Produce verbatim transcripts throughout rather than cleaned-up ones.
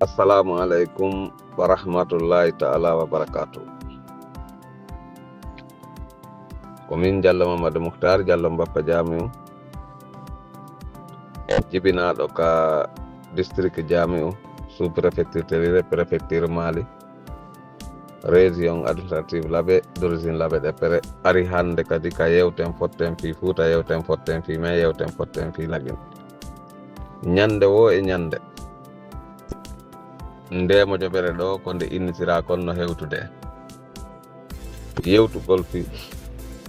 Assalamu aleykum wa rahmatullahi ta'ala wa barakatuh. Ko min Jallo Mamadou Mouhtar Jallo Mbappa Jamiu, jibinaaɗo ka district Jamiu, sous-préfecture Terire, préfecture Mali, région administrative Labe, d'origine Labe Ɗeppere, ari hannde kadi ka yewten fotten fii Fuuta, yewten fotten fii men, yewten fotten fii Lagine. Ñannde woo e ñannde, ndee mojoɓere ɗoo ko nde innitiraa kon no hewtude. Yewtugol fii,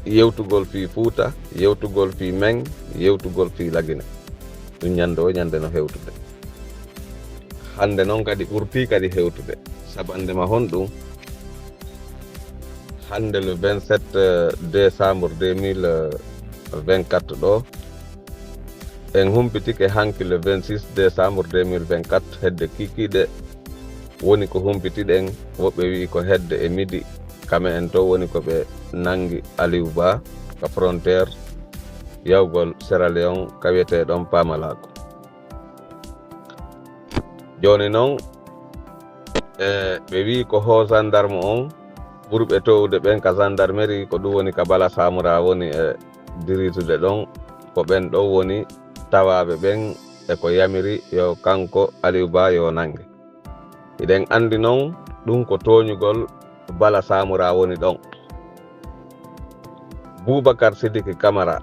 yewtugol fii Fuuta, yewtugol fii men, yewtugol fii Lagine. Ɗum ñannde woo ñannde no hewtude. Hannde non kadi ɓurtii kadi hewtude. Sabannde ma honɗum? Hannde le vingt-sept, euh, décembre deux mille vingt-quatre ɗoo, en humpitike hanki le vingt-six décembre deux mille vingt-quatre, hedde kiikiiɗe woni ko humpitiɗen, woɓɓe wi'i ko hedde e midi, kame en to woni ko ɓe nanngi Aliou Ba ka frontière yawgol Sierra Leone ka wiyetee ɗon Pamalako. Jooni non, e, ɓe wi'i ko hoo gendarme on ɓurɓe towude ɓen ka gendarmerie, ko ɗum woni ka Bala Samura woni e diritude ɗon, ko ɓen ɗon woni tawaaɓe ɓen e ko yamiri yo kanko Aliou Ba yo nannge. Hiɗen anndi non ɗum ko tooñugol Bala Samura woni ɗon. Boubacar Sidiki Camara,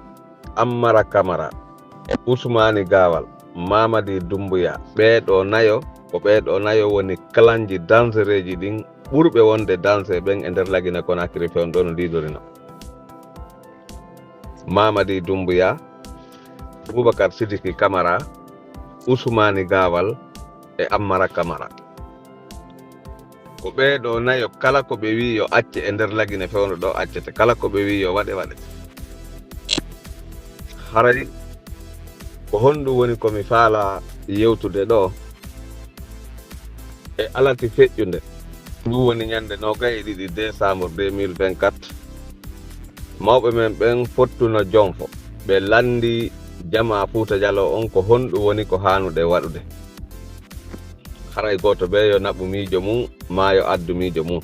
Ammara Camara, Ousmani Gawal, Mamadi Doumbouya, ɓee ɗoo nayo, ko ɓee ɗoo nayo woni kalanji dansereeji ɗin ɓurɓe wonde danse ɓen e nder Lagine Conakry fewndo no ɗiɗorino. Mamadi Doumbouya, Boubacar Sidiki Camara, Ousmani Gawal e Ammara Camara. Ko ɓee ɗoo nayo kala ko ɓe wi'i yo acce e nder Lagine fewndo ɗoo accete, kala ko ɓe wi'i yo waɗe waɗe. Haray ko honɗum woni ko mi faalaa yewtude ɗoo? E alati feƴƴunde, ɗum woni ñannde noogay e ɗiɗi décembre deux mille vingt-quatre, mawɓe men ɓen fottuno Jonfo, ɓe lanndii jamaa Fuuta Jaloo on ko honɗum woni ko haanuɗen waɗude. Haray gooto bee yo naɓu miijo mum, maa yo addu miijo mum.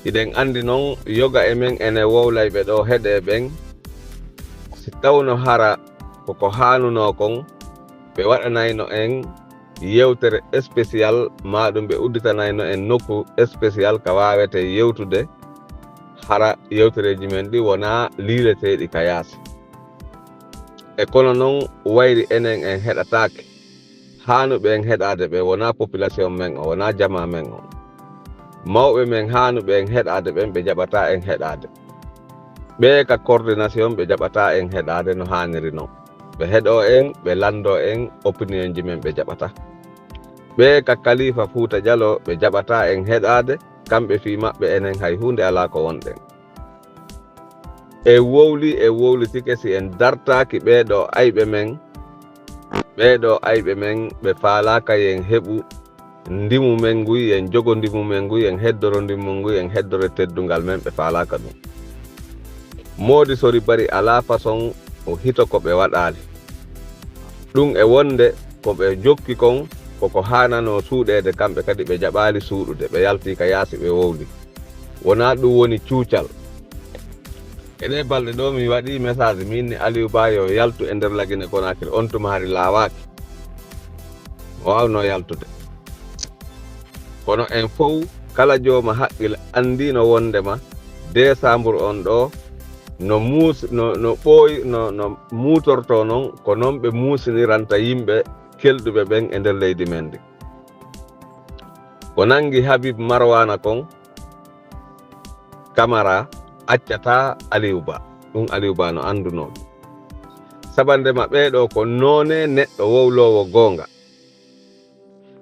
Hiɗen anndi non, yoga e men enen wowlayɓe ɗoo heɗee ɓen, si tawno hara ko ko haanunoo kon, ɓe waɗanayno en yewtere spécial, maa ɗum ɓe udditanayno en nokku spécial ka waawetee yewtude, hara yewtereeji men ɗi wonaa liireteeɗi ka yaasi. E kono non wayri enen en heɗataake. Haanuɓe en heɗaade ɓe wonaa population men o, wonaa jamaa men o. Mawɓe men haanuɓe en heɗaade ɓen, ɓe jaɓataa en heɗaade. Ɓee ka coordination, ɓe jaɓataa en heɗaade no haaniri non. Ɓe heɗoo en, ɓe lanndoo en, opinionji men ɓe jaɓataa. Ɓee ka Kalifa Fuuta Jaloo, ɓe jaɓataa en heɗaade, kamɓe fii maɓɓe enen hay huunde alaa ko wonɗen. E wowli, e wowlitike si en dartaaki ɓee ɗoo ayɓe men, ɓee ɗoo ayɓe men ɓe faalaaka yen heɓu ndimu men nguy, yen jogo ndimu men nguy, yen heddoro ndimu men nguy, yen heddoro teddungal men, ɓe faalaaka ɗum. Moodi Sori Bari alaa façon o hito ko ɓe waɗaali. Ɗum e wonde ko ɓe jokki kon, ko ko haananoo suuɗeede, kamɓe kadi ɓe jaɓaali suuɗude, ɓe yaltii ka yaasi ɓe wowli. Wonaa ɗum woni cuucal. E ɗee balɗe ɗoo, mi waɗii message, mi inni Aliou Ba yo yaltu e nder Lagine Conakry, on tuma hari laawaaki. O waawnoo yaltude. Kono en fow, kala jooma haqqil anndiino wondema décembre on ɗoo, no muus-, no, no ɓooy-, no, no muutortoo non, ko non ɓe muusiniranta yimɓe kelɗuɓe ɓen e nder leydi men ndi. Ko nangi Habib Marwana kon, Camara accataa Aliou Ba. Ɗum Aliou Ba no anndunoo ɗum. Sabannde ma ɓee ɗoo ko noone neɗɗo wowloowo goonga.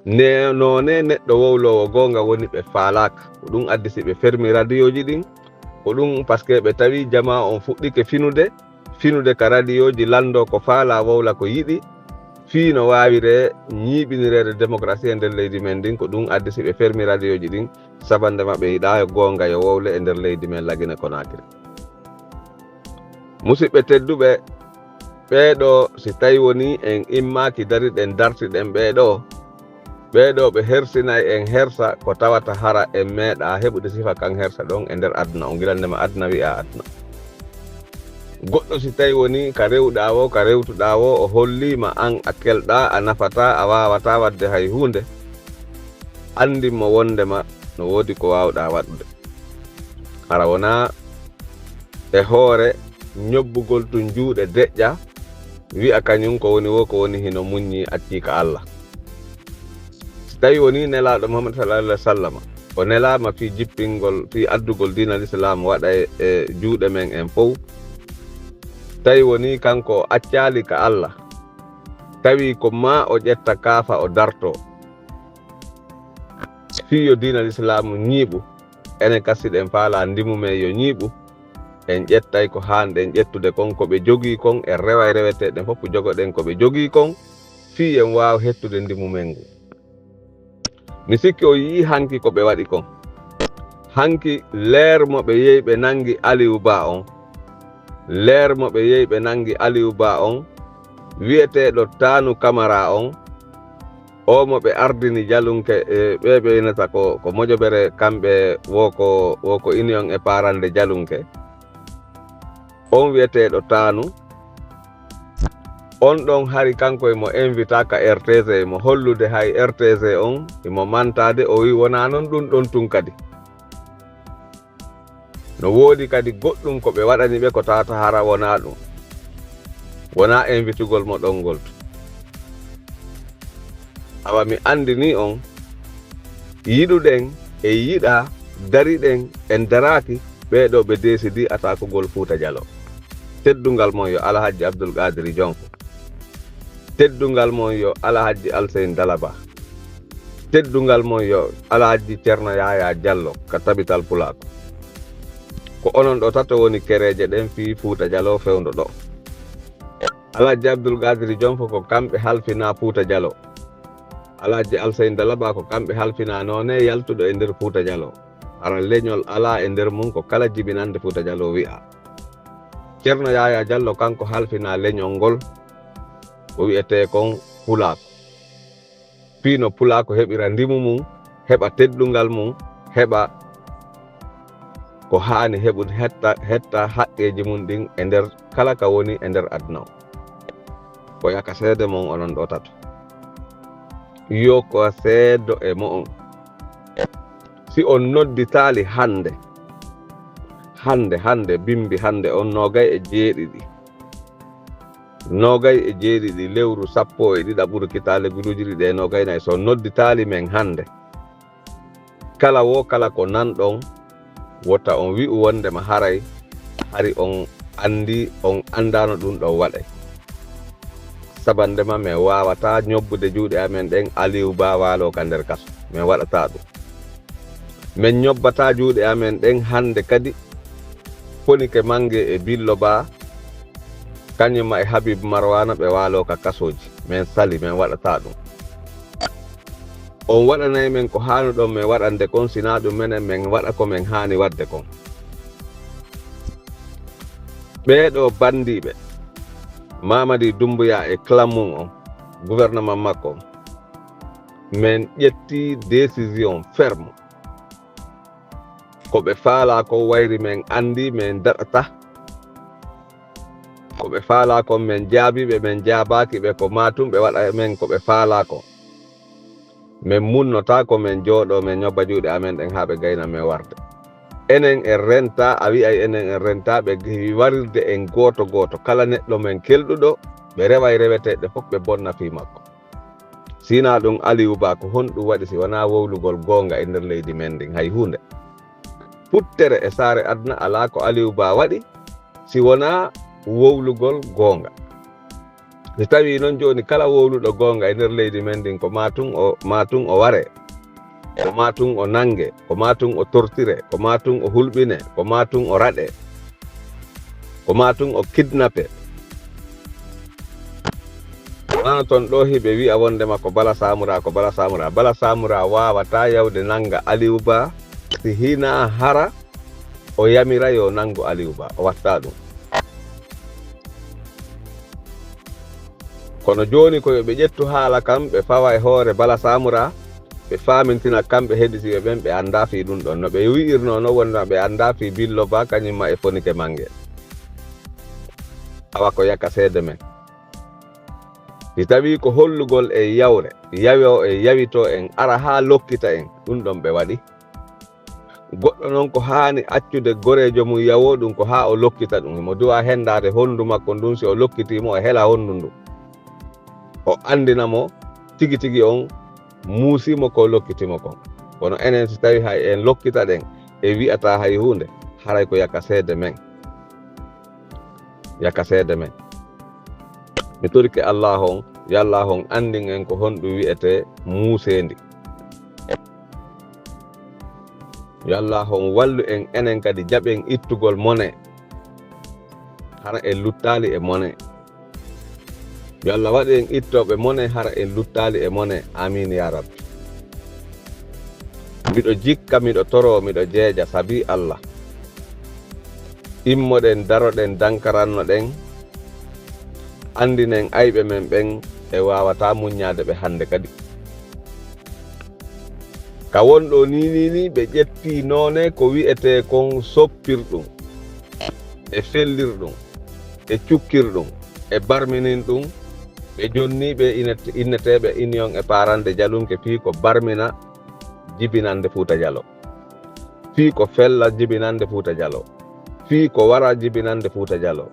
Ne, noone neɗɗo wowloowo goonga woni ɓe faalaaka. Ko ɗum addi si ɓe fermi radiyooji ɗin. Ko ɗum parce que ɓe tawi jamaa on fuɗɗike finude, finude ka radiyooji, lanndoo ko faalaa, wowla ko yiɗi. Fii no waawiree ñiiɓinireede démocratie e nder leydi men ndin, ko ɗum addi si ɓe fermi radiyooji ɗin, sabannde maɓɓe yiɗaa yo goonga yo wowle e nder leydi men Lagine Conakry. Musidɓe tedduɓe, ɓee ɗoo, si tawi wonii en immaaki dariɗen dartiɗen ɓee ɗoo, Ɓee ɗoo ɓe hersinay en hersa ko tawata hara en meeɗaa heɓude sifa kan hersa ɗon e nder aduna on, gila ndema aduna wi'a aduna. Goɗɗo si tawi wonii ka rewɗaa woo, ka rewtuɗaa woo, o holliima an a kelɗaa, a nafataa, a waawataa waɗde hay huunde, anndin mo wonndema no woodi ko waawɗaa waɗude. Hara wonaa e hoore ñobbugol tun juuɗe deƴƴa, wi'a kañun ko woni woo ko woni hino muññi accii ka Alla. Si tawi wonii Nelaaɗo Muhammad sallallahu alaihi wasallam, o nelaama fii jippingol, fii addugol diina Lislaam waɗa e, e juuɗe men en fow. Tawi wonii kanko o accaali ka Alla, tawi ko maa o ƴetta kaafa o dartoo. Fii yo diina Lislaamu ñiiɓu, enen ka si ɗen faalaa ndimu men yo ñiiɓu, en ƴettay ko haanɗen ƴettude kon, ko ɓe jogii kon, en reway reweteeɗen fof, jogoɗen ko ɓe jogii kon, fii en waawa hettude ndimu men ngu. Mi sikki o yi'ii hanki ko ɓe waɗi kon. Hanki leer mo ɓe yehi ɓe nangi Aliou Ba on. Leer mo ɓe yehi ɓe nangi Aliou Ba on, wi'eteeɗo Taanu Kamara on, o mo ɓe ardini jalunke, e, ɓe ɓe inata ko, ko mojobere kamɓe woo ko, woo ko Union e Paarande Jalunke. On wi'eteeɗo Taanu, on ɗon hari kanko e mo invita ka R T C, e mo hollude hay R T C on, e mo mantaade, o wi'i wonaa non ɗun ɗon tun kadi. No woodi kadi goɗɗun ko ɓe waɗani ɓe ko tawata hara wonaa ɗun. Wonaa invitugol mo ɗon ngol tun. Awa mi anndinii on, yiɗuɗen e yiɗaa, dariɗen, en daraaki, ɓee ɗoo ɓe deesidii atakugol Fuuta Jaloo. Teddungal mon yo Alhajji Abdul Qadiri Jonfo. Teddungal mon yo Alhajji Alseyn Dalaba. Teddungal mon yo Alhajji Cerno Yaya Jallo ka Tabital Pulaaku. Ko onon ɗoo tato woni kereeje ɗen fii Fuuta Jaloo fewndo ɗoo. Alhajji Abdul Qadiri Jonfo ko kamɓe halfinaa Fuuta Jaloo. Alhajji Alseyn Dalaba ko kamɓe halfinaa noone yaltuɗo e nder Fuuta Jaloo. Hara leñol alaa e nder mun ko kala jibinande Fuuta Jaloo wi'a. Cerno Yaya Jallo kanko halfinaa leñol ngol, ko wi'etee kon Pulaaku. Fii no Pulaaku heɓira ndimu mun, heɓa teddungal mun, heɓa ko haani heɓude hetta, hetta haqqeeji mun ɗin e nder kala ka woni e nder aduna on. Ko yaka seede mon onon ɗoo tato. Yo ko seedo e mo'on. Si on nodditaali hannde, hannde, hannde, bimbi hannde on noogay e jeeɗiɗi. Noogay e jeeɗiɗi lewru sappo e ɗiɗaɓuru kitaale guluujiri ɗe noogay nayi. So nodditaali men hannde, kala woo kala ko nanɗon, wota on wi'u wondema haray, hari on anndi, on anndaano ɗun ɗon waɗay. Sabandema men waawataa ñobbude juuɗe amen ɗen Aliou Ba waaloo ka nder kaso. Men waɗataa ɗun. Men ñobbataa juuɗe amen ɗen hannde kadi Fonike Mange e Billo Ba, kañum ma e Habib Marwana ɓe waaloo ka kasooji. Men sali, men waɗataa ɗun. On waɗanay men ko haanuɗon men waɗande kon, sinaa ɗun menen men waɗa ko men haani waɗde kon. Ɓee ɗoo banndiiɓe, Mamadi Doumbouya e clan mun on, gouvernement makko on, men ƴetti décision ferme. Ko ɓe faalaa kon wayri men anndi, men daɗata. Ko ɓe faalaa kon men jaabii ɓe, men jaabaaki ɓe, ko maa tun ɓe waɗa e men ko ɓe faalaa kon. Men munnotaako men jooɗoo, men ñobba juuɗe amen ɗen haa ɓe gayna men warde. Enen en rentaa, a wi'ay enen en rentaa ɓe gi-, warirde en gooto gooto. Kala neɗɗo men kelɗuɗo, ɓe reway reweteeɗe fof, ɓe bonna fii makko. Sinaa ɗun, Aliou Ba, ko honɗun waɗi si wonaa wowlugol goonga e nder leydi men ndin? Hay huunde. Futtere e saare aduna alaa ko Aliou Ba waɗi si wonaa wowlugol goonga. Si tawii non jooni kala wowluɗo goonga e nder leydi men ndin ko maa tun o, maa tun o waree, ko maa tun o nangee, ko maa tun o tortiree, ko maa tun o hulɓinee, ko maa tun o raɗee, ko maa tun o kidnappee. Wano ton ɗoo hiɓe wi'a wondema ko Bala Samura, ko Bala Samura. Bala Samura waawataa yawde nanga Aliou Ba si hinaa hara o yamira yo nangu Aliou Ba, o watta ɗun. Kono jooni ko yo ɓe ƴettu haala kan, ɓe fawa e hoore Bala Samura, ɓe faamintina kamɓe heɗitiiɓe ɓen, ɓe anndaa fii ɗun ɗon. No ɓe wi'irnoo non wonde ɓe anndaa fii Billo Ba kañum ma e Fonike Mange. Awa ko yaka seede men. Si tawii ko hollugol e yawre, yawoo e yawitoo en, ara haa lokkita en, ɗun ɗon ɓe waɗi. Goɗɗo non ko haani accude goreejo mun yawoo ɗun ko haa o lokkita ɗun. Himo duwaa henndaade honndu makko ndun, si o lokkitii mo, o hela honndu ndun. O anndina mo tigi tigi on muusii mo ko lokkiti mo kon. Kono enen si tawii hay en lokkita ɗen, en wi'ataa hay huunde, haray ko yaka seede men. Yaka seede men. Mi torike Allah on, yo Allah on anndin en ko honɗum wi'etee muuseendi. Yo Allah on wallu en, enen kadi jaɓen ittugol mone. Hara en luttaali e mone. Yo Allah waɗu en ittooɓe mone, hara en luttaali e mone. Amiin yaa Rabbi. Miɗo jikka, miɗo toroo, miɗo jeeja sabi Allah. Immoɗen, daroɗen, dankarannoɗen, anndinen ayɓe men ɓen, en waawataa muññaade ɓe hannde kadi. Ka wonɗo nii, nii, nii, ɓe ƴettii noone ko wi'etee kon soppirɗum, e fellirɗum, e cukkirɗum, e barmininɗum, ɓe jonnii ɓe inet-, inneteeɓe Union et Parents de Jalunke fii ko barmina jibinannde Fuuta Jaloo. Fii ko fella jibinannde Fuuta Jaloo. Fii ko wara jibinannde Fuuta Jaloo.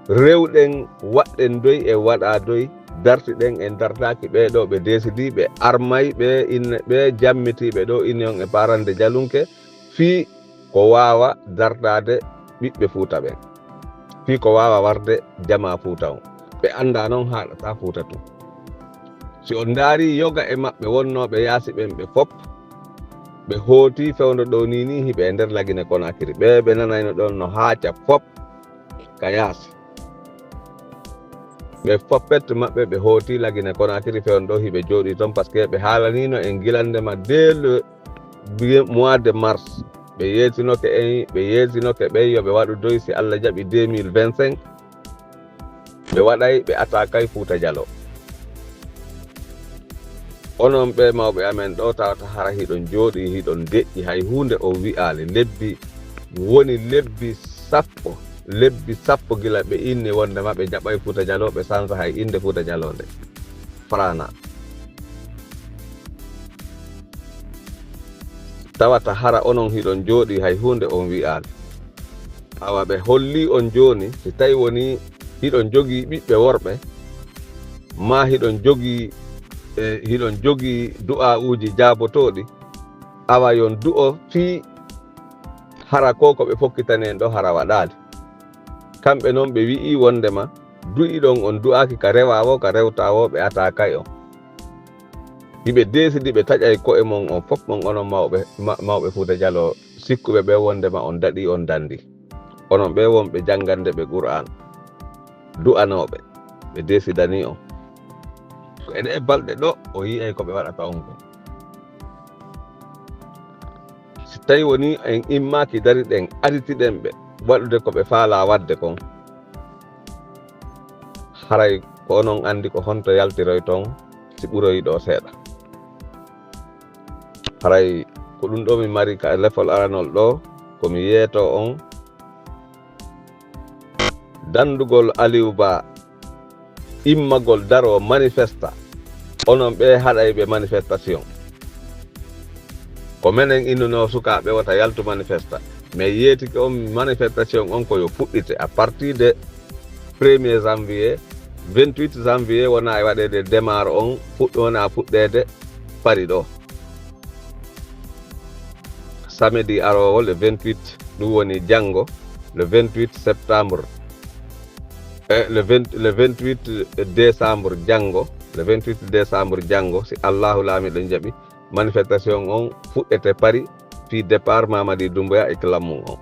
Rewɗen, waɗɗen doy, en waɗaa doy, dartiɗen, en dartaaki ɓee ɗoo ɓe deesidii, ɓe armay, ɓe inne, ɓe jammitiiɓe ɗoo Union et Parents de Jalunke, fii ko waawa dartaade ɓiɓɓe Fuuta ɓen. Fii ko waawa warde jamaa Fuuta on. Ɓe anndaa non haaɗataa Fuuta tun. Si on ndaarii yoga e maɓɓe wonnooɓe yaasi ɓen ɓe fop, ɓe hooti fewndo ɗoo nii nii hiɓe e nder Lagine Konakiri. Ɓe ɓe nanayno ɗon no haaca fop ka yaasi. Ɓe fop pette maɓɓe ɓe hooti Lagine Konakiri fewndo ɗoo hiɓe jooɗii ton, parce que ɓe haalaniino en gilande ma dès le bien mois de mars. Ɓe yeetinoke en, ɓe yeetinoke ɓen yo ɓe waɗu doy si Allah jaɓi deux mille vingt-cinq. Ɓe waɗay, ɓe attaquay Fuuta Jaloo. Onon ɓee mawɓe amen ɗoo tawata hara hiɗon jooɗii, hiɗon deƴƴi, hay huunde on wi'aali. Lebbi, woni lebbi sappo, lebbi sappo gila ɓe inni wonde ma ɓe jaɓay Fuuta Jaloo, ɓe sansa hay innde Fuuta Jaloo nde. Farana. Tawata hara onon hiɗon jooɗii hay huunde on wi'aali. Awa ɓe hollii on jooni, si tawi wonii hiɗon jogii ɓiɓɓe worɓe, maa hiɗon jogii, e, hiɗon jogii du'aa'uuji jaabotooɗi, awa yon du'o fii hara ko ko ɓe fokkitani en ɗoo hara waɗaali. Kamɓe non ɓe wi'ii wondema du'iɗon on du'aaki ka rewaa woo, ka rewtaa woo, ɓe attaquay on. Hiɓe deesidi ɓe taƴay ko'e mon on fof mon onon mawɓe, ma-, mawɓe Fuuta Jaloo, sikkuɓe ɓe wondema on daɗii, on dandii. Onon ɓe wonɓe janngande ɓe Qur'aan, du'anooɓe, ɓe deesidanii on. Ko e ɗee balɗe ɗoo o yi'ay ko ɓe waɗata on kon. Si tawi wonii en immaaki dariɗen, aritiɗen ɓe waɗude ko ɓe faalaa waɗde kon, haray ko onon anndi ko honto yaltiroyton si ɓuroyi ɗoo seeɗa. Haray ko ɗun ɗoo mi mari ka lefol aranol ɗoo, ko mi yeetoo on dandugol Aliou Ba, immagol daroo manifesta, onon ɓe haɗay ɓe manifestation. Ko menen innunoo sukaaɓe wota yaltu manifesta. Mais yeetike on manifestation on ko yo fuɗɗite à partir de premier janvier, vingt-huit janvier wona e waɗeede démarre on, fuɗ-, wona fuɗɗeede Paris ɗoo. Samedi aroowo le vingt-huit, ɗun woni janngo, le vingt-huit septembre. E le vingt, le vingt-huit décembre janngo, le vingt-huit décembre janngo, si Allahu Laamiiɗo jaɓi, manifestation on fuɗɗete Paris fii départ Mamadi Doumbouya e clan mun on.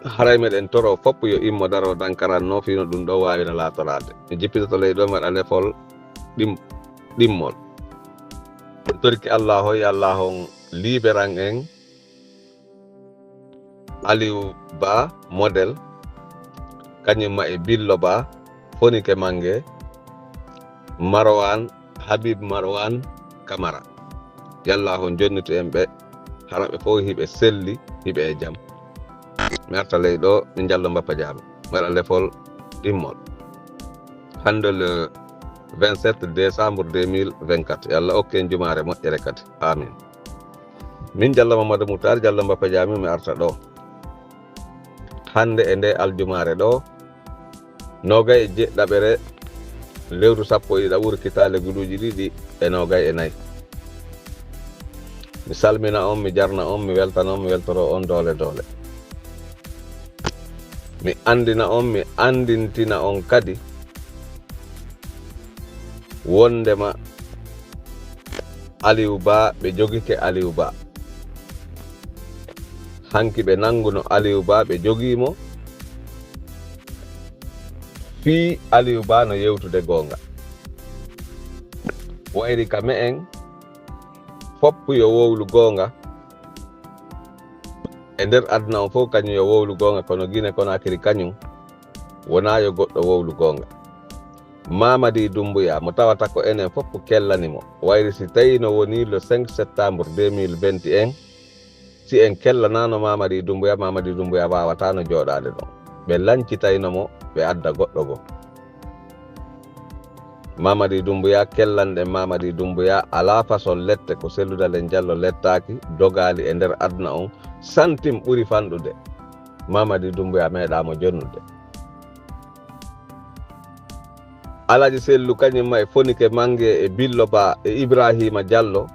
Haray meɗen toroo fop yo immo daroo dankaran no fii no ɗun ɗoo waawira laatoraade. Mi jippitoto ley ɗoo mi waɗa lefol ɗim-, ɗimmol. En torike Allah, hoy Allah on liiberan en Aliou Ba model, kañum ma e Billo Ba, Fonike Mange, Marwan, Habib Marwan, Kamara. Yalla on jonniti en ɓe, hara ɓe fof hiɓe selli, hiɓe e jam. Mi arta ley ɗo, min jallo mbappa jaami. Waɗa lefol ɗimmol. Hannde le vingt-sept décembre deux mille vingt-quatre. Yalla okke en jumaare moƴƴere kadi. Amin. Min jallo Mamadou Moutar, jallo mbappa jaami, mi arta ɗo. Hannde e nde aljumaare ɗo, noogay e jeɗɗaɓere lewru sappo e ɗiɗaɓuru kitaale guluuji ɗiɗi e noogay e nayi. Mi salmina on, mi jarna on, mi weltana on, mi weltoro on doole doole. Mi anndina on, mi anndintina on kadi wondema Aliou Ba, ɓe jogike Aliou Ba. Hanki ɓe nannguno Aliou Ba, ɓe jogii mo. Fii Aliou Ba no yewtude goonga. Wayri ka me'en, fof yo wowlu goonga. E nder aduna on fof, kañum yo wowlu goonga, kono Guinée Conakry kañum wonaa yo goɗɗo wowlu goonga. Mamadi Doumbouya, mo tawata ko enen fof kellani mo. Wayri si tawi no woni le cinq septembre deux mille vingt et un, si en kellanano Mamadi Doumbouya, Mamadi Doumbouya wawata no jooɗaade ɗon. Ɓe lancitayno mo, ɓe adda goɗɗo goo. Mamadi Doumbouya, kellanɗen Mamadi Doumbouya, alaa façon lette ko Cellou Dalein Diallo lettaaki, dogaali e nder aduna on, santim ɓuri fanɗude. Mamadi Doumbouya meeɗaa mo jonnude. Alaji Sellu kañum ma e Fonike Mange e Billo Ba e Ibrahima Diallo.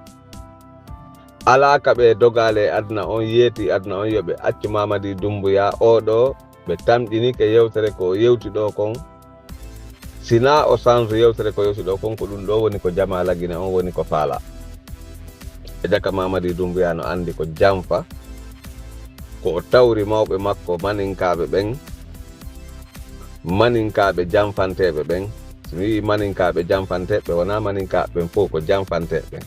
Alaa ka ɓe dogaale e aduna on, yeeti aduna on, yo ɓe accu Mamadi Doumbouya oo ɗoo, ɓe tamƴinike yewtere ko o yewti ɗoo kon. Sinaa o sansu yewtere ko yewti ɗoo kon, ko ɗum ɗoo woni ko jamaa Lagine on woni ko faalaa. E jaka Mamadi Doumbouya no anndi ko janfa, ko o tawri mawɓe makko maninkaaɓe ɓen, maninkaaɓe janfanteeɓe ɓen. Si mi wi'i maninkaaɓe janfanteeɓe, wonaa maninkaaɓe ɓen fof, ko janfanteeɓe ɓen.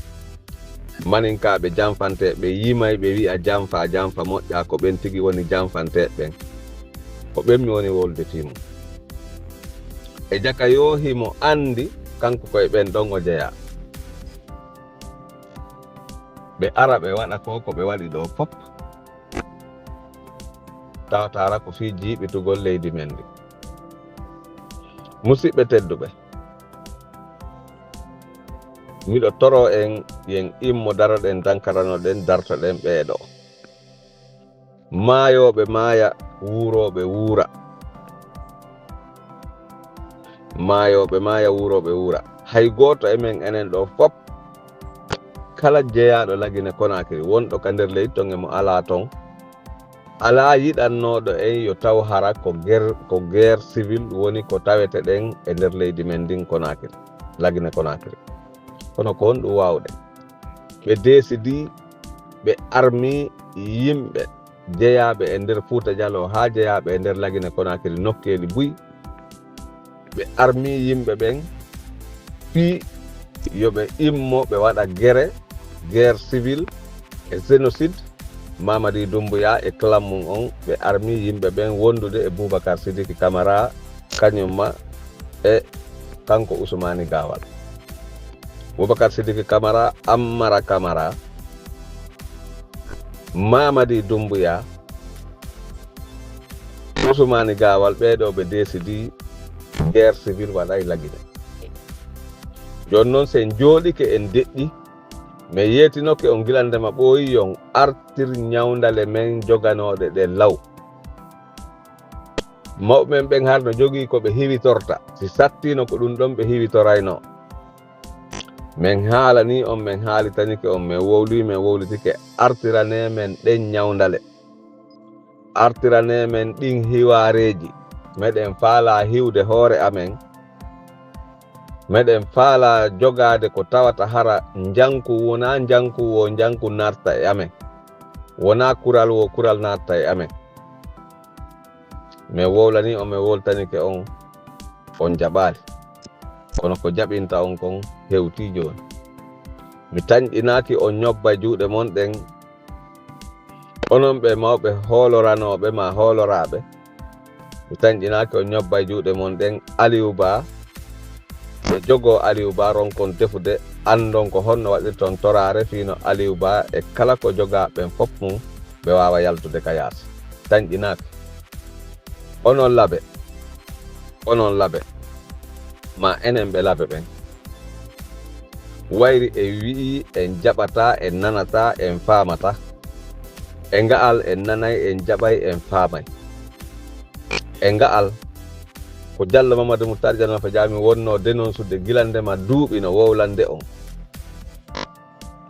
Maninkaaɓe janfanteeɓe yimay ɓe wi'a janfa, janfa moƴƴa, ko ɓen tigi woni janfanteeɓe ɓen. Ko ɓen mi woni wowlude fii mum. E jaka yo himo anndi kanko ko e ɓen ɗon o jeyaa. Ɓe ara ɓe waɗa ko, ko ɓe waɗi ɗoo fof. Tawataara ko fii jiiɓitugol leydi men ndi. Musidɓe tedduɓe, miɗo toro en, yen immo daroɗen, dankaranoɗen, dartoɗen ɓee ɗoo. Maayooɓe maaya, wuurooɓe wuura. Maayooɓe maaya, wuurooɓe wuura. Hay gooto e men enen ɗoo fof, kala jeyaaɗo Lagine Conakry, wonɗo ka nder leydi ton e mo alaa ton, alaa yiɗannooɗo en yo taw hara ko ger-, ko guerre civile woni ko taweteɗen e nder leydi men ndin Conakry, Lagine Conakry. Kono ko honɗum waawɗen? Ɓe deesidi, ɓe armi yimɓe jeyaaɓe e nder Fuuta Jaloo haa jeyaaɓe e nder Lagine Conakry nokkeeli buy. Ɓe armi yimɓe ɓen fii yo ɓe immo ɓe waɗa gere, guerre civile e génocide. Mamadi Doumbouya e clan mum on, ɓe armi yimɓe ɓen wondude e Boubacar Sidiki Camara, kañum ma e kanko Ousmane Gawal. Boubacar Sidiki Camara, Ammara Camara, Mamadi Doumbouya, Ousmane Gawal, ɓee ɗoo ɓe deesidi guerre civile waɗay Lagine. Jooni noon, si en jooɗike en deƴƴi, mi yeetinoke on gila ndema ɓooyi, yon artir ñawndale men joganooɗe ɗe law. Mawɓe men ɓen har no jogii ko ɓe hiwitorta. Si sattiino ko ɗum ɗon ɓe hiwitorayno. Men haalanii on, men haalitanike on, men wowlii, men wowlitike. Artiranee men ɗen ñawndale. Artiranee men ɗin hiwaareeji. Meɗen faalaa hiwde hoore amen. Meɗen faalaa jogaade ko tawata hara njanku wonaa njanku wo njanku natta e amen. Wonaa kural wo kural natta e amen. Men wowlanii on, men wowltanike on, on jaɓaali. Kono ko jaɓinta on kon hewtii jooni. Mi tanƴinaaki on ñobba juuɗe mon ɗen, onon ɓe mawɓe hooloranooɓe maa hooloraaɓe. Mi tanƴinaaki on ñobba juuɗe mon ɗen, Aliou Ba, ɓe jogoo Aliou Ba, ronkon tefude Anndon ko honno waɗirton toraare fii no Aliw Ba e kala ko jogaa ɓen fof mum ɓe waawa yaltude ka yaasi. Tanƴinaaki. Onon laɓe, onon laɓe, maa enen ɓe laɓe ɓen. Wayri en wi'ii en jaɓataa, en nanataa, en faamataa. E nga'al en nanay, en jaɓay, en faamay. E nga'al ko Jallo Mamadu Muttar Jallo Nafa Jaami wonnoo denonsude gila ndema duuɓi no wowlande on.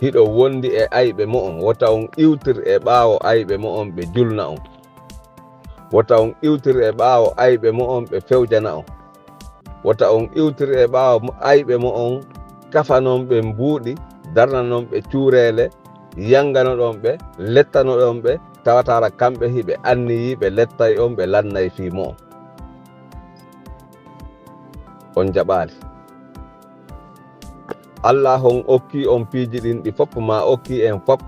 Hiɗo wondi e ayɓe mo'on, wota on iwtir e ɓaawo ayɓe mo'on ɓe julna on. Wota on iwtir e ɓaawo ayɓe mo'on ɓe fewjana on. Wota on iwtir e ɓaawo mo-, ayɓe mo'on kafanon ɓe mbuuɗi, darnanon ɓe cuureele, yanganoɗon ɓe, lettanoɗon ɓe, tawataara kamɓe hiɓe anniyii ɓe lettay on, ɓe lannay fii mo'on. On jaɓaali. Allah on okkii on piiji ɗin ɗi fof, maa okkii en fof,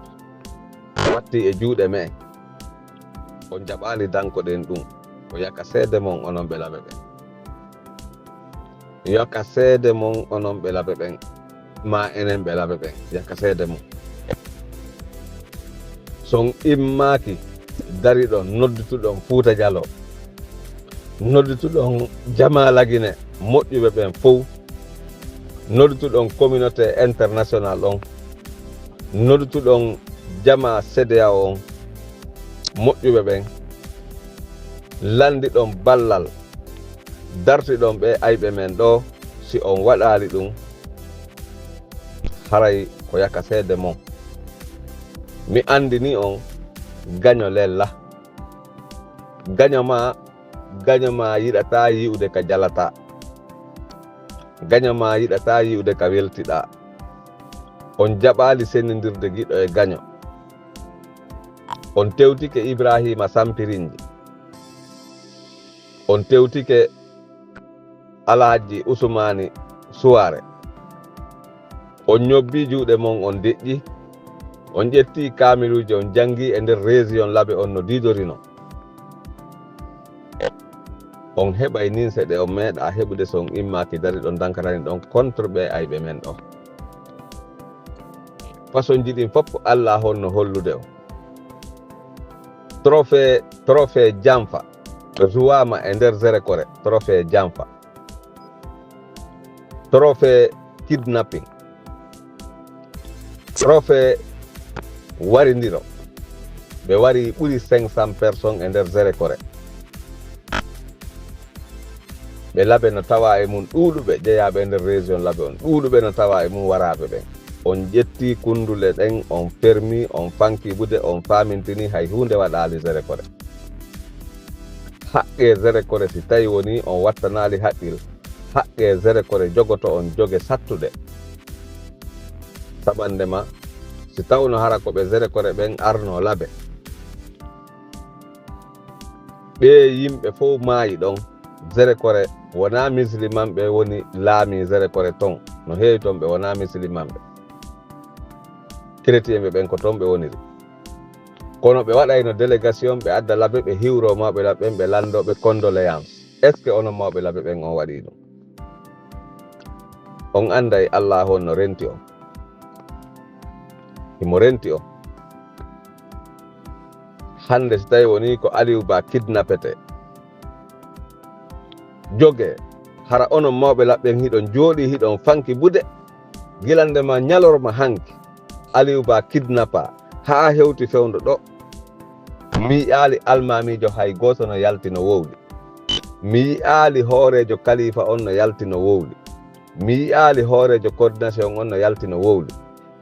watti e juuɗe me'en. On jaɓaali dankoɗen ɗum. Ko yaka seede mon onon ɓe laɓe ɓen. Yaka seede mon onon ɓe laɓe ɓen. Maa enen ɓe laɓe ɓen. Yaka seede mon. Son immaaki dariɗon, noddituɗon Fuuta Jaloo, noddituɗon jamaa Lagine moƴƴuɓe ɓen fow, noddituɗon communauté international on, noddituɗon jamaa CEDEAO on moƴƴuɓe ɓen, landiɗon ballal, dartiɗon ɓe ayɓe men ɗoo, si on waɗaali ɗum, haray ko yaka seede mon. Mi andini on, gaño lella. Gaño maa, gaño maa yiɗataa yi'ude ka jalataa. Gaño maa yiɗataa yi'ude ka weltiɗaa. On jaɓaali sennindirde giɗo e gaño. On tewtike Ibraahiima Sampirinji. On tewtike Alhaji Usumaani Suwaare. On ñobbii juuɗe mon, on deƴƴi. On ƴettii kaamiluuji, on janngii e nder région Labe on no diidorinoo. On heɓay ninse ɗe on meeɗaa heɓude so on immaaki dariɗon dankarani ɗon contre ɓee ayɓe men ɗoo. Façonji ɗin fof Allah honno hollude on. Trophée, trophée Jamfa, jouaama e nder Zerekore, trophée Jamfa. Trophée kidnapping. Trophée warindiro. Ɓe wari ɓuri cinq cents personnes e nder Zerekore. Ɓe Labe no tawaa e mum ɗuuɗuɓe jeyaaɓe e nder région Labe on. Ɗuuɗuɓe no tawaa e mum waraaɓe ɓen. On ƴettii kunndule ɗen, on fermii, on fankii buuɗe, on faamintinii hay huunde waɗaali Zerekore. Haqqee Zerekore, si tawi wonii on wattanaali haqqil, haqqee Zerekore jogoto on joge sattuɗe. Saɓannde ma, si tawno hara ko ɓe Zerekore ɓen arnoo Labe, ɓee yimɓe fow maayi ɗon. Zerekore wonaa misilimanɓe woni laamii Zerekore ton. No heewi ton ɓe wonaa misilimanɓe. Kretien ɓe ɓen ko ton ɓe woniri. Kono ɓe waɗayno délégation, ɓe adda Labe, ɓe hiwroo mawɓe Labe ɓen, ɓe lanndoo ɓe condoléance. Est-ce que onon mawɓe Labe ɓen on waɗii ɗum? On annday Allah on no renti on. Himo renti on. Hannde si tawi wonii ko Aliou Ba kidnappete, jogee, hara onon mawɓe Labe ɓen hiɗon jooɗii, hiɗon fanki buuɗe, gila nde ma ñalorma hanki, Aliou Ba kidnappa haa hewti fewndo ɗo. Mi yi'aali almaamiijo hay gooto no yalti no wowli. Mi yi'aali hooreejo kalifa on no yalti no wowli. Mi yi'aali hooreejo coordination on no yalti no wowli.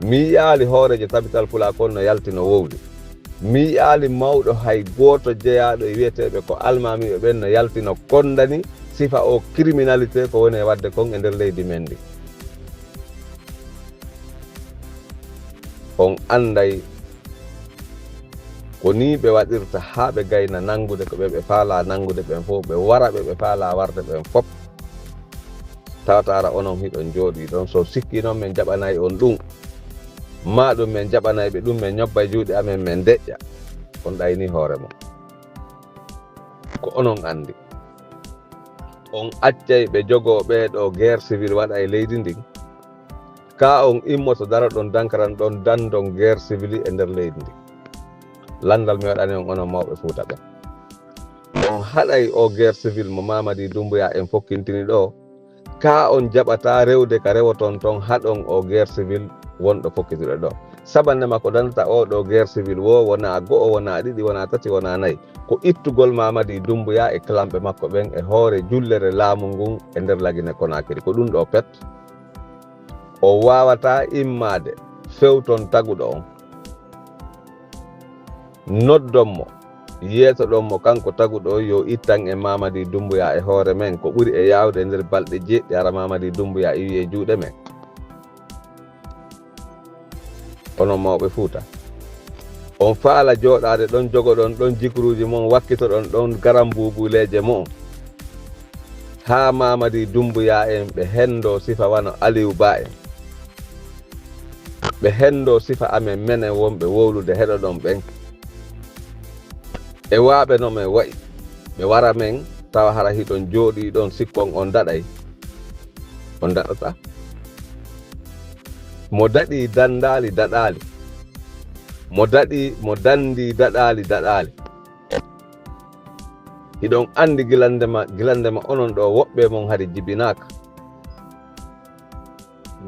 Mi yi'aali hooreejo Tabital Pulaaku on no yalti no wowli. Mi yi'aali mawɗo hay gooto jeyaaɗo e wi'eteeɓe ko almaamiiɓe ɓen no yalti no konndani sifa o criminalité ko woni e waɗde kon e nder leydi men ndi. On annday ko nii ɓe waɗirta haa ɓe gayna nanngude ko ɓe, ɓe faalaa nanngude ɓen fof, ɓe wara ɓe, ɓe faalaa warde ɓen fof. Tawataara onon hiɗon jooɗii ɗon, so sikkii non men jaɓanay on ɗum, maa ɗum men jaɓanay ɓe ɗum, men ñobbay juuɗe amen, men deƴƴa. On ɗaynii hoore mon. Ko onon anndi. On accay ɓe jogoo ɓee ɗoo guerre civile waɗa e leydi ndin. Ka on immoto daroɗon dankaran ɗon dandon guerre civile e nder leydi ndi. Landal mi waɗani on onon mawɓe Fuuta ɓen. On haɗay o guerre civile mo Mamadi Doumbouya en fokkintini ɗo. Ka on jaɓata rewde ka rewoton ton haɗon o guerre civile wonɗo fokkitiɗo ɗo. Sabande ma ko dandata o ɗo guerre civile wo wona go'o, wona ɗiɗi, wona tati, wona nayi. Ko ittugol Mamadi Doumbouya e clanɓe makko ɓen e hoore jullere laamu ngun e nder Lagine Konakiri. Ko ɗum ɗo pet. O waawata immaade fewton taguɗo on. Noddon mo, yeetoɗon mo kanko taguɗo on yo ittan e Mamadi Doumbouya e hoore men. Ko ɓuri e yaawde e nder balɗe jeeɗiɗi hara Mamadi Doumbouya iwi e juuɗe men. Onon mawɓe Fuuta, on faala jooɗaade ɗon, jogoɗon ɗon jikruuji mon, wakkitoɗon ɗon garambuubuleeje mo'on. Haa Mamadi Doumbouya en ɓe henndo sifa wano Aliou Ba en. Ɓe henndo sifa amen menen wonɓe wowlude heɗoɗon ɓen. E waaɓe no men wa'i, ɓe wara men tawa hara hiɗon jooɗii ɗon sikkon on daɗay. On daɗata. Mo daɗii dandaali daɗaali. Mo daɗii, mo dandii daɗaali daɗaali. Hiɗon anndi gilande ma, gilande ma onon ɗo woɓɓe mon hari jibinaaka.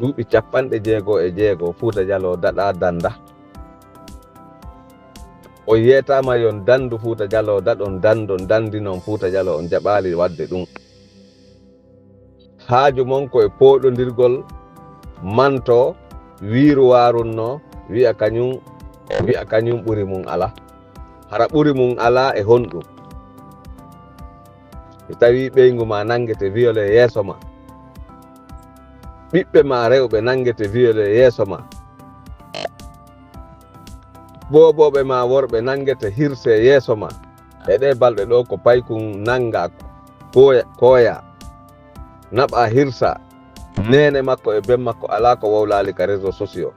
Duuɓi capanɗe jeego e jeego Fuuta Jaloo daɗaa danda. O yeetaama yon dandu Fuuta Jaloo daɗon dandon dandi non Fuuta Jaloo on jaɓaali waɗde ɗum. Haaju mon ko e pooɗondirgol manto wiiru waarunnoo wi'a kañum, wi'a kañum ɓuri mum alaa. Hara ɓuri mum alaa e honɗum? Si tawii ɓeyngu ma nanngete viole yeeso ma, ɓiɓɓe ma rewɓe nanngete viole yeeso ma, boobooɓe ma worɓe nanngete hirse yeeso ma, e ɗee balɗe ɗoo ko paykun nanngaa kooya, kooya, naɓaa hirsa, neene makko e ben makko alaa ko wowlaali ka réseaux sociaux.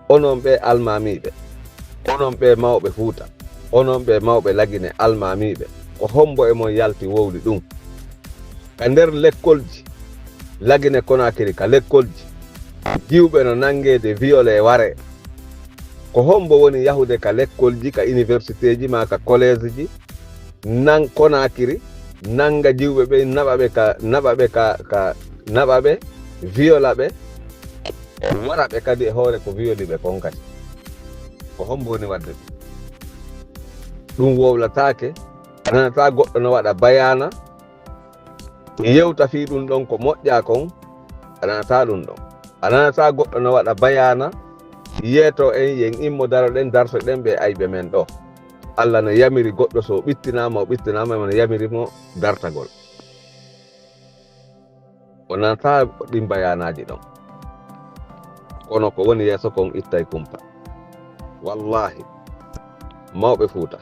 Onon ɓee almaamiiɓe, onon ɓee mawɓe Fuuta, onon ɓee mawɓe Lagine almaamiiɓe, ko hombo e mon yalti wowli ɗum? Ka nder lekkolji, Lagine Konakiri ka lekkolji, jiwɓe no nanngeede viole waree. Ko hombo woni yahude ka lekkolji, ka universitéji maa ka koleesji, nan Konakiri, nannga jiwɓe ɓe, naɓa ɓe ka, naɓa ɓe ka, ka, naɓa ɓe, viola ɓe, wara ɓe kadi e hoore ko violi ɓe kon kadi? Ko hombo woni waɗde ɗum? Ɗum wowlataake, a nanataa goɗɗo no waɗa bayaana, yewta fii ɗum ɗon ko moƴƴaa kon, a nanataa ɗum ɗon. A nanataa goɗɗo no waɗa bayaana, yeeto en, yen immo daroɗen, dartoɗen ɓe ayɓe men ɗo. Allah no yamiri goɗɗo so o ɓittinaama, o ɓittinaama, no yamiri mo dartagol. O nanataa ɗin bayaanaaji ɗon. Kono ko woni yeeso kon ittay kumpa. Wallaahi, mawɓe Fuuta,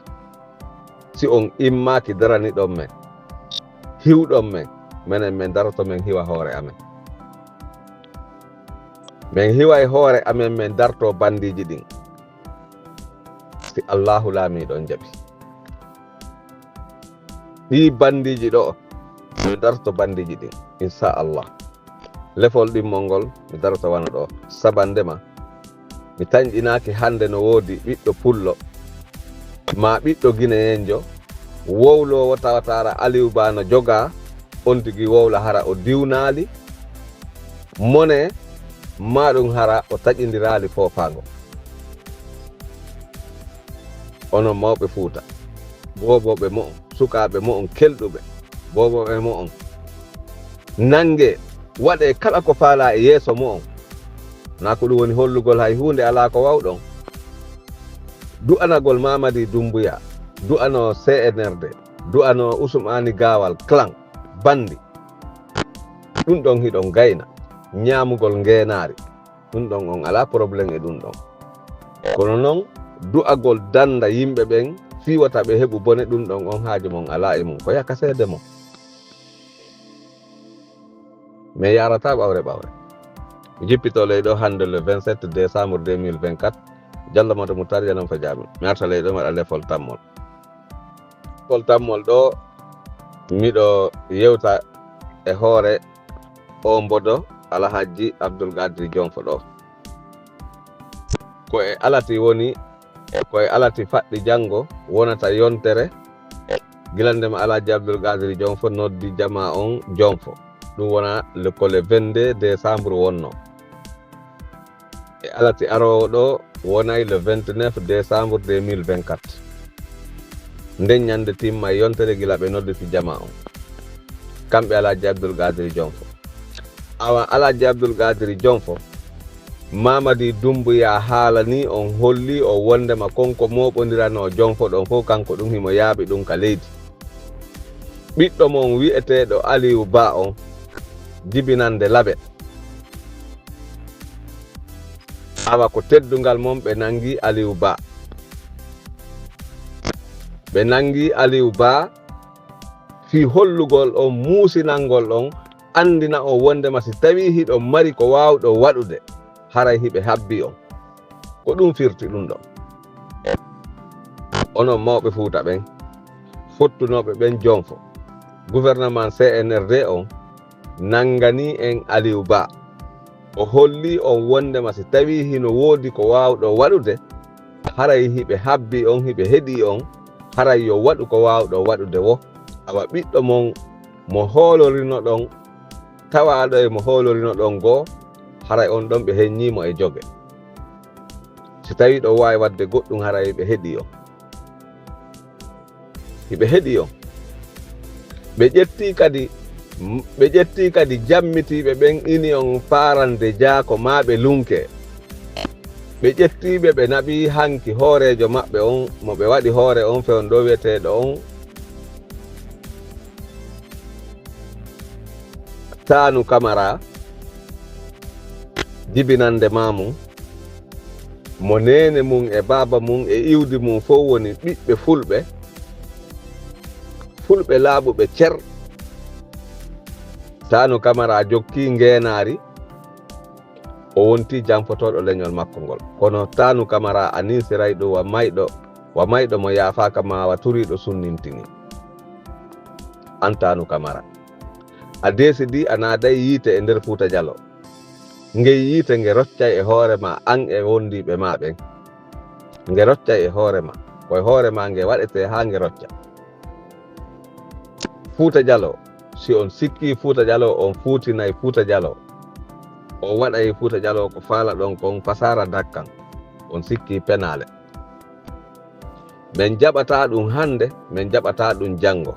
si on immaaki daraniɗon men, hiwɗon men, menen men daroto men hiwa hoore amen. Men hiway hoore amen, men darto bandiiji ɗin. Si Allaahu Laamiiɗo on jaɓi. Ɗii bandiiji ɗoo, mi darto bandiiji ɗin, insha Allah. Lefol ɗimmol ngol, mi darto wano ɗoo. Sabande ma, mi tanƴinaaki hannde no woodi ɓiɗɗo pullo, maa ɓiɗɗo gineyeenjo, wowloowo tawata hara Aliou Ba no jogaa, on tigi wowla hara o diwnaali, mone, maa ɗum hara o taƴindiraali foofaango. Onon mawɓe Fuuta, boobooɓe mo'on, sukaaɓe mo'on kelɗuɓe, boobooɓe mo'on, nanngee, waɗee kala ko faalaa e yeeso mo'on. Naa ko ɗum woni hollugol hay huunde alaa ko wawɗon? Du'anagol Mamadi Doumbouya, du'anoo C N R D, du'anoo Ousmane Gawal clan, bandi. Ɗum ɗon hiɗon gayna, ñaamugol ngeenaari. Ɗum ɗon on alaa problème e ɗum ɗon. Kono non, du'agol danda yimɓe ɓen, fii wata ɓe heɓu bone, ɗum ɗon on haaju mon alaa e mum. Ko yaka seede mon. Mi yaarataa ɓawre ɓawre. Mi jippitoo ley ɗoo hannde le vingt-sept décembre deux mille vingt-quatre. Jallo Mata Mutari Jalam fa jaami. Mi arta ley ɗoo mi waɗa lefol tammol. Lefol tammol ɗoo, miɗo yewta e hoore o mbodo Alhajji Abdul Qadir Jonfo ɗoo. Ko e alati woni, ko e alati faɗɗi janngo wonata yontere, gila ndema Alaaji Abdul Qaadir Jonfo noddi jamaa on Jonfo. Ɗum wona le, ko le vingt-deux décembre wonno. E alati aroowo ɗo wonay le vingt-neuf décembre deux mille vingt-quatre. Nden ñande timma yontere gila ɓe nodditi jamaa on. Kamɓe Alaaji Abdul Qaadir Jonfo. Awa Alaaji Abdul Qaadir Jonfo, Mamadi Dumbuya haalani on, holli on wondema kon ko mooɓondiranoo Jonfo ɗon fof, kanko ɗum himo yaaɓi ɗum ka leydi. Ɓiɗɗo mon wi'eteeɗo Aliyu Ba on, jibinande Labe. Awa ko teddungal mon ɓe nangi Aliyu Ba. Ɓe nangi Aliyu Ba fii hollugol on, muusinangol on, andina on wondema si tawii hiɗon mari ko waawɗon waɗude, haray hiɓe habbii on. Ko ɗum firti ɗum ɗon. Onon mawɓe Fuuta ɓen, fottunooɓe ɓen Jonfo, gouvernement C N R D on nanganii en Aliyu Ba. O hollii on wondema si tawii hino woodi ko waawɗon waɗude, haray hiɓe habbii on, hiɓe heɗii on, haray yo waɗu ko waawɗon waɗude woo. Awa ɓiɗɗo mon mo hoolorinoɗon, tawaaɗo e mo hoolorinoɗon goo, haray on ɗon ɓe heññii mo e joge. Si tawii ɗon waawi waɗde goɗɗum, haray ɓe heɗii on. Hiɓe heɗii on. Ɓe ƴettii kadi, ɓe ƴettii kadi jammitiiɓe ɓen ini on faarande jaako maa ɓe lunkee. Ɓe ƴettii ɓe, ɓe naɓii hanki hooreejo maɓɓe on, mo ɓe waɗi hoore on fewndo wi'eteeɗo on Taanu Kamara, jibinande maamu, mo neene mum e baaba mum e iwdi mum fof woni ɓiɓɓe fulɓe, fulɓe laaɓuɓe cer. Taanu Kamara jokkii ngeenaari, o wonti janfotooɗo leñol makko ngol. Kono Taanu Kamara a ninsiray ɗum wa mayɗo, wa mayɗo mo yaafaaka maa wa turiiɗo sunnintini. An Taanu Kamara, a deesidi a naaday yiite e nder Fuuta Jaloo. Ngey yiite nge roccay e hoore maa, an e wondiiɓe maa ɓen. Nge roccay e hoore maa. Ko e hoore maa nge waɗetee haa nge rocca. Fuuta Jaloo, si on sikkii Fuuta Jaloo, on fuutinay Fuuta Jaloo. On waɗay Fuuta Jaloo ko faalaɗon kon fasaara dakkan. On sikkii penaale. Men jaɓataa ɗum hannde, men jaɓataa ɗum janngo.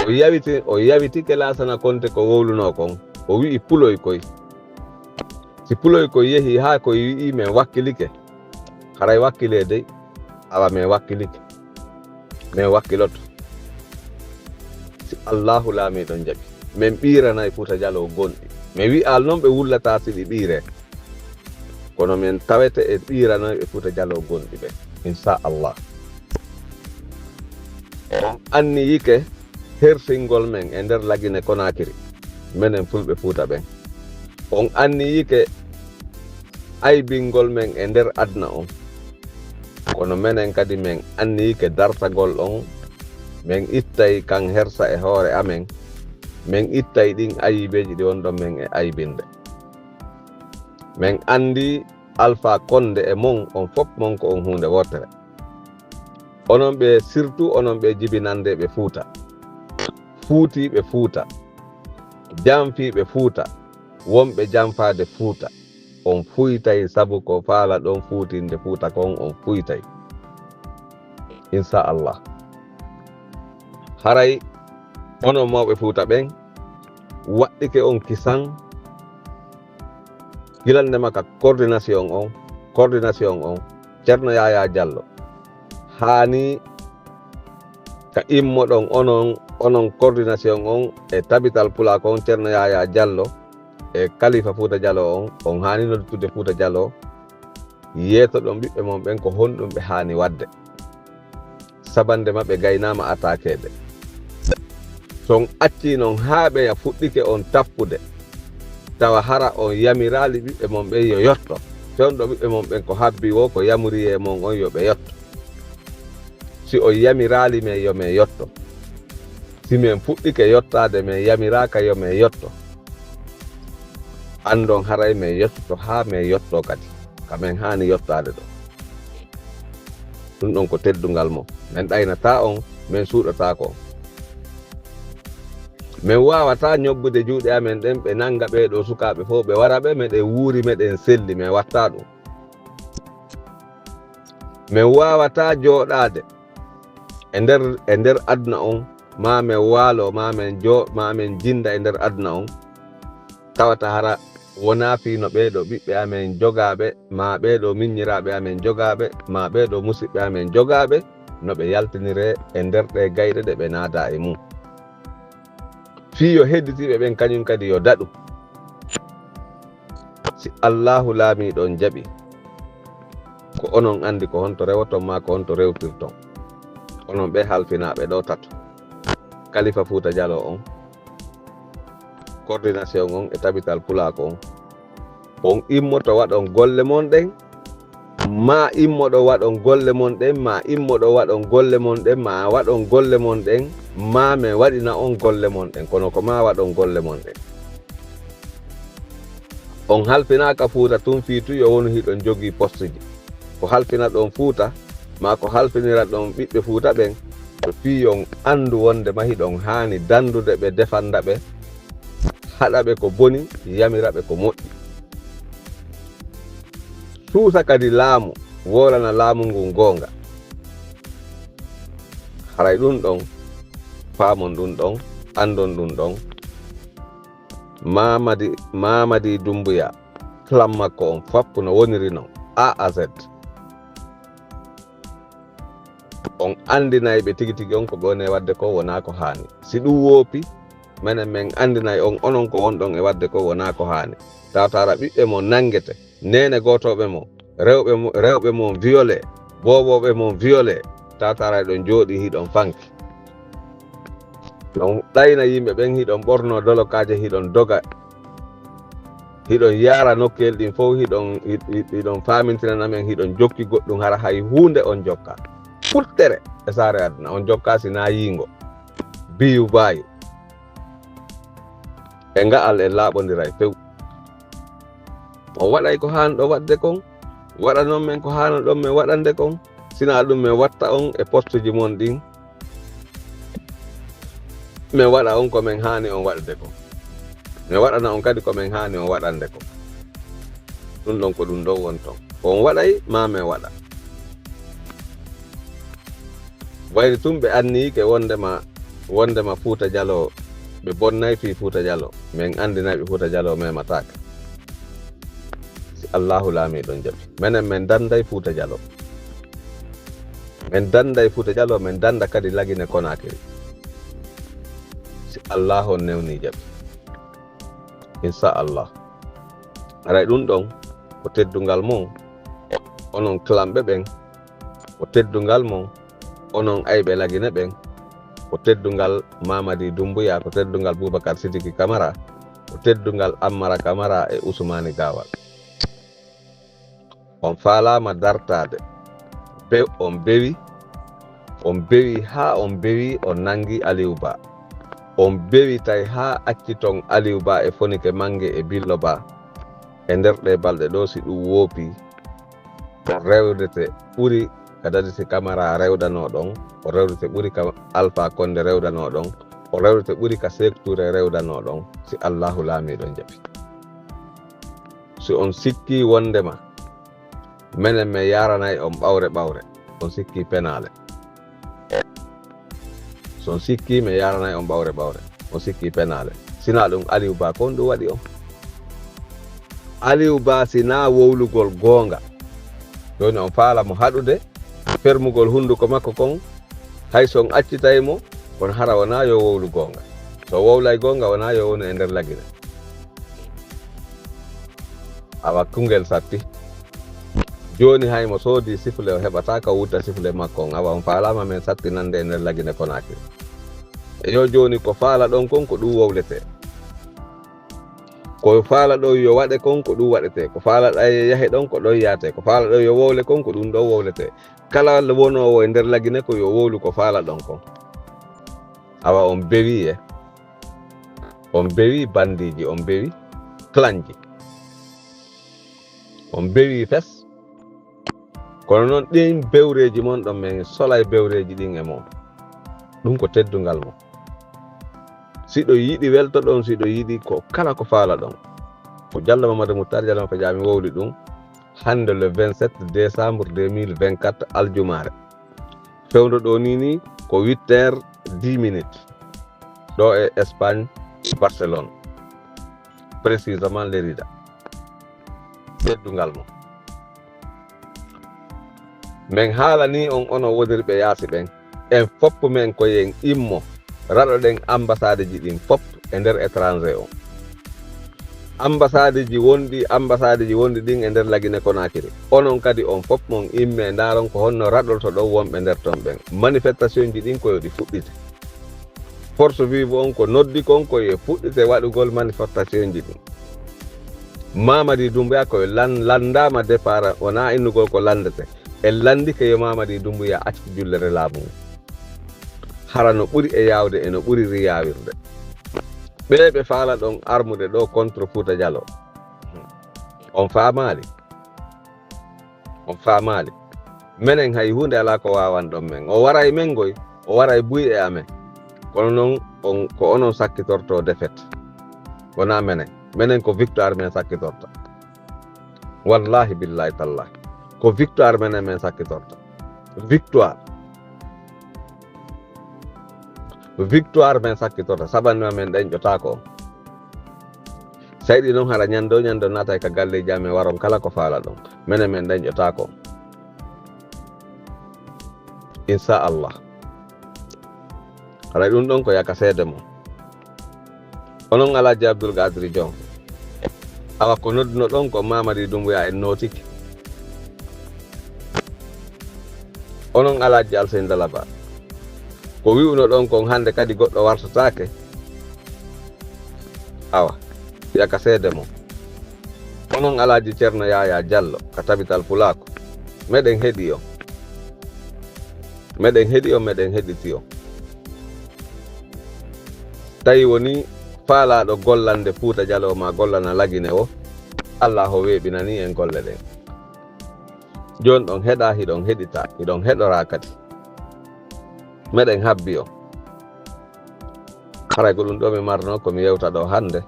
O yawiti, o yawitike Laasana Konte ko wowlunoo kon. O wi'i puloy koy. Si puloy koy yehii haa koy wi'i men wakkilike, haray wakkilee dey, awa men wakkilike. Men wakkiloto. Si Allaahu Laamiiɗo jaɓi, men ɓiiranay Fuuta Jaloo gonɗi. Men wi'aali non ɓe wullataa si ɗi ɓiiree. Kono men tawete e ɓiiranayɓe Fuuta Jaloo gonɗi ɓe, insha Allah. On anniyike hersingol men e nder Lagine Konaakiri, menen Fulɓe Fuuta ɓen. On anniyike aybingol men e nder aduna on. Kono menen kadi men anniyike dartagol on, men ittay kan hersa e hoore amen, men ittay ɗin ayibeeji ɗi wonɗon men e aybinde. Men anndi Alfa Konde e mon, on fof mon ko on huunde wootere. Onon ɓe, surtout onon ɓe jibinandeeɓe Fuuta, fuutiiɓe Fuuta, janfiiɓe Fuuta, wonɓe janfaade Fuuta, on fuuytay sabu ko faalaɗon fuutinde Fuuta kon, on fuuytay. Insha Allah. Haray onon mawɓe Fuuta ɓen, waɗɗike on kisan, gilannde ma ka coordination on, coordination on, Ceerno Yaayaa Jallo. Haani ka immoɗon onon, onon coordination on e Tabital Pulaa kon, Ceerno Yaayaa Jallo e Kalifa Fuuta Jaloo on, on haani noddude Fuuta Jaloo, yeetoɗon ɓiɓɓe mon ɓen ko honɗum ɓe haani waɗde. Sabande maɓɓe gaynaama ataakeede. So on accii non haa ɓeya fuɗɗike on tappude, tawa hara on yamiraali ɓiɓɓe mon ɓen yo yotto, fewndo ɓiɓɓe mon ɓen ko habbii woo ko yamuriyee mon on yo ɓe yotto. Si on yamiraali men yo men yotto, si men fuɗɗike yottaade men yamiraaka yo men yotto, anndon haray men yottoto haa men yotto kadi. Ka men haani yottaade ɗo. Ɗum ɗon ko teddungal mo. Men ɗaynataa on, men suuɗataako on. Men waawataa ñobbude juuɗe amen ɗen, ɓe nannga ɓee ɗoo sukaaɓe fof, ɓe wara ɓe, meɗen wuuri, meɗen selli, men wattaa ɗum. Men waawataa jooɗaade e nder, e nder aduna on, maa men waalo, maa men jo-, maa men jinda e nder aduna on, tawata hara wonaa fii no ɓee ɗoo ɓiɓɓe amen jogaaɓe, maa ɓee ɗoo miññiraaɓe amen jogaaɓe, maa ɓee ɗoo musiɓɓe amen jogaaɓe, no ɓe yaltiniree e nder ɗee gayɗe ɗe ɓe naadaa e mum. Fii yo hedditiiɓe ɓen kañum kadi yo daɗu. Si Allaahu Laamiiɗo on jaɓi, ko onon anndi ko honto rewoton maa ko honto rewtirton. Onon ɓee halfinaaɓe ɗoo tato. Kalifa Fuuta Jaloo on, coordination on e tabital pulaaku on. On immoto waɗon golle mon ɗen, maa immoɗo waɗon golle mon ɗen, maa immoɗo waɗon golle mon ɗen, maa waɗon golle mon ɗen, maa men waɗina on golle mon ɗen. Kono ko maa waɗon golle mon ɗen. On halfinaaka Fuuta tun fii tun yo wonu hiɗon jogii postuji. Ko halfina ɗon Fuuta, maa ko halfinira ɗon ɓiɓɓe Fuuta ɓen, ko fii yo on anndu wonndema hiɗon haani danndude ɓe, defanda ɓe, haɗa ɓe ko boni, yamira ɓe ko moƴƴi. Suusa kadi laamu, wowlana laamu ngun goonga. Haray ɗum ɗon, faamon ɗum ɗon, anndon ɗum ɗon. Mamadi, Mamadi Dumbuya, clan makko on fop no woniri non, A à Z. On anndinay ɓe tigi tigi on ko ɓe woni e waɗde ko wonaa ko haani. Si ɗum woopi, menen men anndinay on onon ko wonɗon e waɗde ko wonaa ko haani. Tawata hara ɓiɓɓe mon nanngete, neene gootooɓe mon, rewɓe mo-, rewɓe mon violé, boobooɓe mon violé, tawata hara hiɗon jooɗii hiɗon fanki. Hiɗon ɗayna yimɓe ɓen, hiɗon ɓornoo dolokaaje, hiɗon doga, hiɗon yaara nokkuyel ɗin fow, hiɗon, hiɗ-, hiɗ-, hiɗon faamintinana men, hiɗon jokki goɗɗum, hara hay huunde on jokkaa. Futtere e saare aduna, on jokkaa si naa yiingo. Biyu baayu. E nga'al en laaɓondiray few. On waɗay ko haanɗo waɗde kon, waɗanon men ko haanɗon men waɗande kon, si naa ɗum men watta on e postuji mon ɗin, men waɗa on ko men haani on waɗude kon. Men waɗana on kadi ko men haani on waɗande kon. Ɗum ɗon ko ɗum ɗon wonton. Ko on waɗay, maa men waɗa. Wayri tun ɓe anniyike wondema, wondema Fuuta Jaloo, ɓe bonnay fii Fuuta Jaloo. Men anndinay ɓe Fuuta Jaloo memataake. Si Allaahu Laamiiɗo on jaɓi. Menen men dannday Fuuta Jaloo. Men dannday Fuuta Jaloo, men dannda kadi Lagine Konaakiri. Si Allaahu on newnii jaɓi. Insha Allah. Haray ɗum ɗon ko teddungal mon, onon clanɓe ɓen, ko teddungal mon, onon ayɓe Lagine ɓen, ko teddungal Mamadi Dumbuya, ko teddungal Boubacar Sidiki Camara, ko teddungal Ammara Camara e Usumani Gawal. On faalaama dartaade. Be-, on bewi, on bewi haa on bewi, on nanngi Aliou Ba. On bewi tawi haa acci ton Aliou Ba e Fonike Mange e Billo Ba. E nder ɗee balɗe ɗoo, si ɗum woopii, o rewdete ɓuri ka Dadisi Camara rewdanoo ɗon, o rewdete ɓuri ka Alpha Condé rewdanoo ɗon, o rewdete ɓuri ka Seek Touré rewdanoo ɗon, si Allaahu Laamiiɗo jaɓi. Si on sikkii wonndema menen men yaranay on ɓawre ɓawre, on sikkii penaale. Si on sikkii men yaranay on ɓawre ɓawre, on sikkii penaale. Sinaa ɗum Aliou Ba kon ɗum waɗi on. Aliou Ba sinaa wowlugol goonga. Jooni on faala mo haɗude, fermugol hunnduko makko kon, hay so on accitay mo, kono hara wonaa yo wowlu goonga. So wowlay goonga, wonaa yo wonu e nder Lagine. Awa kungel satti. Jooni hay mo soodi sifle, o heɓataa ka wudda sifle makko on. Awa on faalaama men sattinande e nder Lagine Konaakiri. E yo jooni ko faala ɗon kon ko ɗum wowletee. Ko faala ɗon yo waɗe kon ko ɗum waɗetee. Ko faala ɗon yo yahe ɗon ko ɗon yaatee. Ko faala ɗon yo wowle kon ko ɗum ɗon wowletee. Kala wonoowo e nder Lagine ko yo wowlu ko faala ɗon kon. Awa on bewi e. On bewi bandiiji, on bewi clanji. On bewi fes, Kono noon ɗin bewreeji mon ɗon, min solay bewreeji ɗin e mon. Ɗum ko teddungal mon. Siɗo yiɗi weltoɗon, siɗo yiɗi ko kala ko faalaɗon. Ko Jallo Mamadou Moutar Jallo Mappa Jaami wowli ɗum hannde le vingt-sept décembre deux mille vingt-quatre aljumaare. Fewndo ɗo ni ni ko huit heures dix minutes. Ɗo e Espagne, Barcelone. Précisément Lérida. Teddungal mo. Min haalani on onon wodirɓe yaasi ɓen. En fof min ko yen immo raɗoɗen ambasadeji ɗin fof e nder étranger on. Ambasadeji wonɗi, ambasadeji wonɗi ɗin e nder Lagine Konakiri. Onon kadi on fof mon imme ndaaron ko honno raɗortoɗon wonɓe nder ton ɓen. Manifestationji ɗin ko yo ɗi fuɗɗite. Force vive on ko noddi kon ko yo fuɗɗite waɗugol manifestationji ɗin. Mamadi Doumbouya ko lan-, landaama départ, wonaa innugol ko landete. En landike yo Mamadi Doumbouya accu jullere laamu ngun. Hara no ɓuri e yaawde e no ɓuri ri yaawirde. Ɓee ɓe faala ɗon armude ɗo contre Fouta Jallo. On faamaali? On faamaali? Menen hay huunde alaa ko waawan ɗon men. O waray men ngoy, o waray buy e amen. Kono noon on, ko onon sakkitorto défaite. Wonaa menen. Menen ko victoire men sakkitorta. Wallahi billahi tallahi. Ko victoire menen men sakkitorta. Victoire. Victoire men sakkitorta. Saɓannde ma men ɗenƴotaako on. Sayɗi noon hara ñande o ñande o naatay ka galleeji amen waron kala ko faala ɗon. Menen men ɗenƴotaako on. Inchallah. Haray ɗum ɗon ko yaka seede mon. Onon Alhaji Abdoul Kadri Diong. Awa ko nodduno ɗon ko Mamadi Doumbouya en nootiki. Onon Alhaji Alseyni Dalaba. Ko wi'uno ɗon kon hannde kadi goɗɗo wartataake. Awa, yaka seede mon. Onon Alhaji Ceerno Yaya Jallo ka Tabital Pulaaku. Meɗen heɗi on. Meɗen heɗi on, meɗen heɗiti on. Tawi woni faalaaɗo gollande Fuuta Jaloo ma gollana Lagine o, Allaahu weeɓinanii en golle ɗen. Jooni ɗon heɗa, hiɗon heɗita, hiɗon heɗora kadi. Meɗen habbi on. Haray ko ɗum ɗo mi marno ko mi yewta ɗo hannde.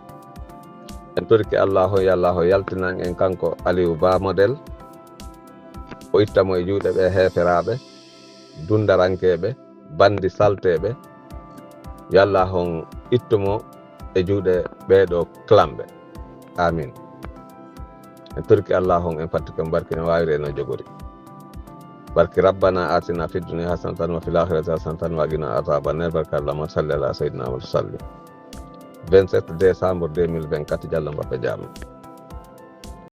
En torike Allaahu, yo Allaahu yaltinan en kanko Aliou Ba model. O itta mo e juuɗe ɓe heeferaaɓe, dundarankeeɓe, bandi salteeɓe. Yo Allaahu on ittu mo e juuɗe ɓee ɗo klamɓe. Amin. En torike Allaahu on, en fattike mo barki no waawiri e no jogori. Barki Rabbana atina fid dunya hasanatan wa fil akhirati hasanatan wa qina adhaban nar. Barki Allahumma salli ala sayyidina Muhammad wa sallim. Vingt-sept décembre deux mille vingt-quatre, Jallo Mbappe Jaama.